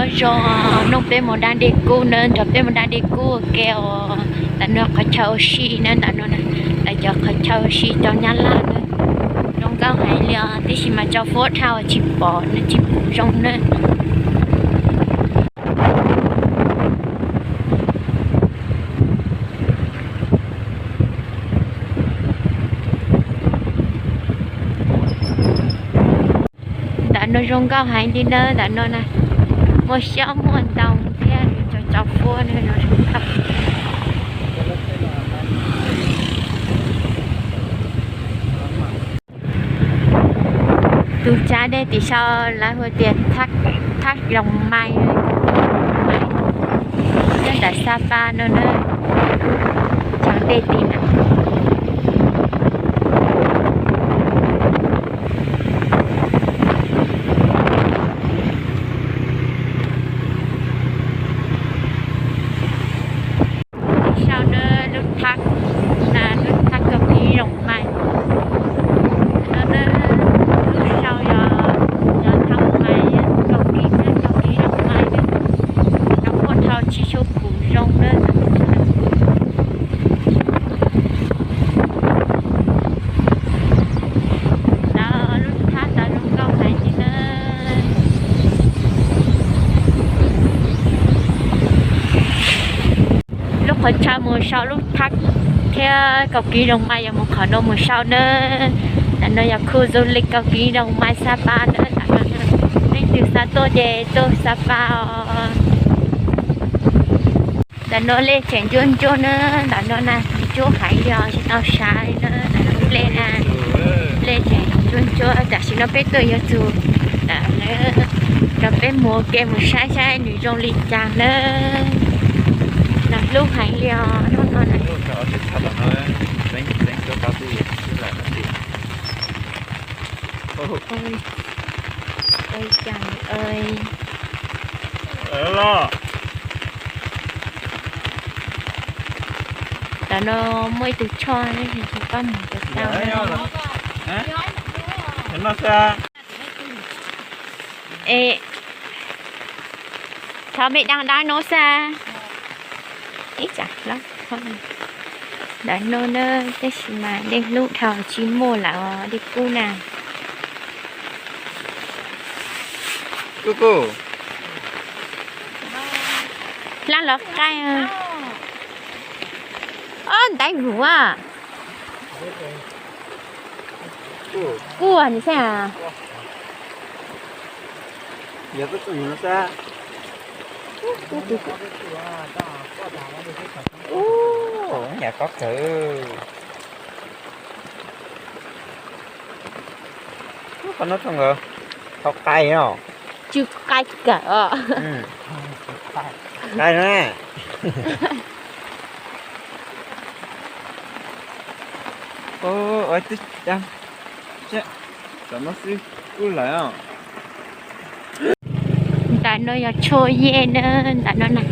Zoo, nrog peb mus da dej kub na, nrog peb mus da dej kub ua ke os. Ntawm no qhov chaw ua si na, ntawm no na, lawv cov qhov chaw ua si cov Nyab Laj na. Zoo nkauj heev li os, tiam sis mas tso fuab dhau tsis pom, nws tsis pom zoo na. Ntawm no zoo nkauj heev li na, ntawm no na, muaj xyoob muaj ntoo thiab cov tso fuab na, zoo nkauj. Tus tsav dej tim sau lawv hu tias Thaj Loos Mais, nyob ntawm Xab Pas no na, tsav dej tim na. Sau na, lub thaj, na lub thaj Kaum Kiv Loos Mais. No na, lub sau yog, yog thaj mais, Kaum Kiv, Kaum Kiv Loos Mais na. Nws muaj dhau tsis tshua pom zoo na. Lub thaj tau zoo nkauj heev li na. Lub qhov chaw mus sau lub thaj thiab Kaum Kiv Loos Mais yog mus qhov no mus sau na. Ntawm no yog khu du lịch Kaum Kiv Loos Mais Xab Pas na. Leej twg xav tuaj ces tuaj Xab Pas os. Ntawm no dej tseem ntsuab ntsuab na, ntawm no na, ntsuab heev li os, tsis tau sav li na, ntawm no dej na, dej tseem ntsuab ntsuab, tam sim no peb tuaj yuav txug ntawm na, rau peb mus ua ke mus saib saib nws zoo li cas na. Nas hlub heev li os, hnub no na. Tam no muaj ib tug choj, koj mus tau. Es, thov me dab dab no xwb. Ib tsam hlob, ntawm no na, tab sis mas dej hlub dhau tsis muaj lawm os, dej kub na. Hlab los qaij. Ob, ntaiv vum a. Kuj nws xwb a. Ub, nyam kob kawg. Ub, qhov no thaum nkawd thaum qais no. Tsw qais kawg os. Qais na. Ub, twb, tam no xwb kuj lawm os. Ntawm no yog tshuaj yej na, ntawm no na,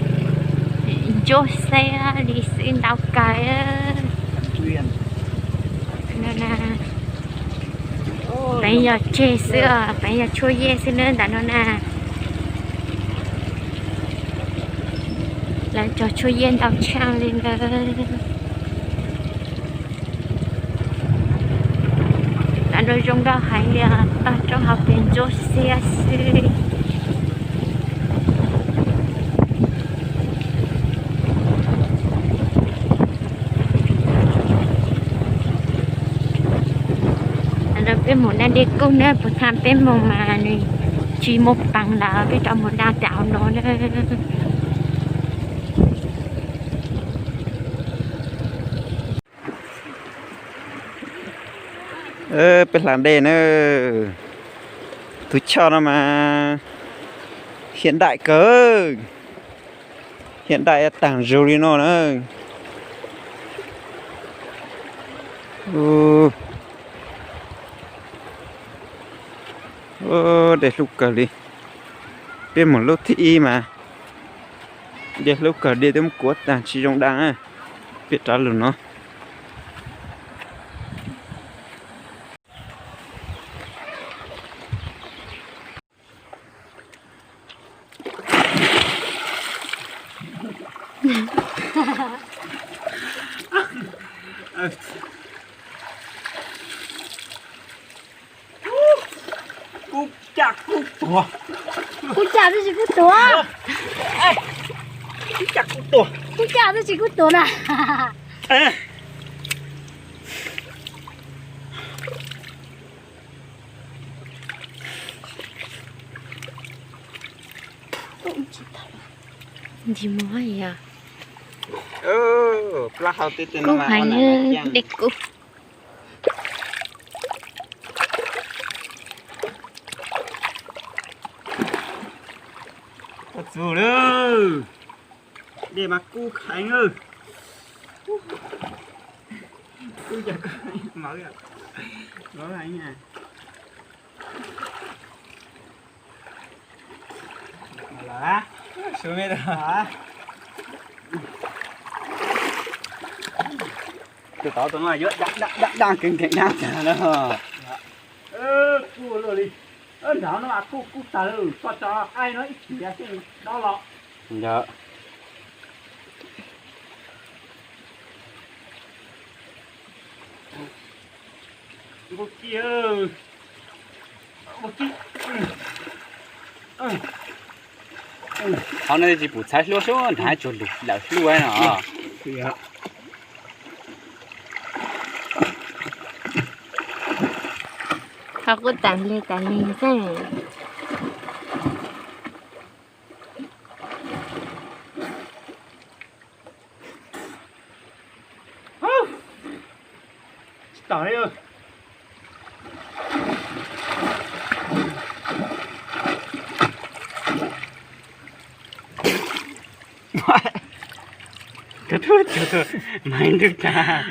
ntsuab xeb li xwb ntau kawg. Peev yog tseg xwb os, peev yog tshuaj yej xwb na ntawm no na. Lawv cog tshuaj yej ntau tshaj li ntawd. Ntawm no zoo nkauj heev li os, toj roob hauv pes ntsuab xiab xwb. Ntawm no peb mus da dej kub na, puag thaum peb mus mas nws tsis muaj peev lawm, peb rov mus da tas hauv no na. Peb hla dej na, tus choj no mas hiện đại kawg, hiện đại tag zog li no na. Dej hlub kawg li. Peb mus lub thib ib mas dej hlub kawg, dej twb muab kuav tag tsis zoo da na. Peb rov lug no. Kuv caj kuj tuag. Kuv caj tab sis kuj tuag. Kuv caj kuj tuag. Kuv caj tab sis kuj tuag na. Ntsis muag yog. Plab hau tib tug no mas ua nam dej kub. Koj txug lawm. Dej mas kub kheev. Kub cas koj mawv, mawv heev. Tus tod tus no yuav daj daj daj kev nkees daj tag lawm. Kub luaj li. Nrad no mas kub kub tag lawm, koj tso qaib no ib chim xwb dob los. Yog. Npua kib, npua kib. Qhov no tsis pum txhais hlua sub, nrad tsuas lawm hlua no. Qhov kuj tas li tas li xwb. Tsis tawm li. Tus tub tus tug mas ntug tag.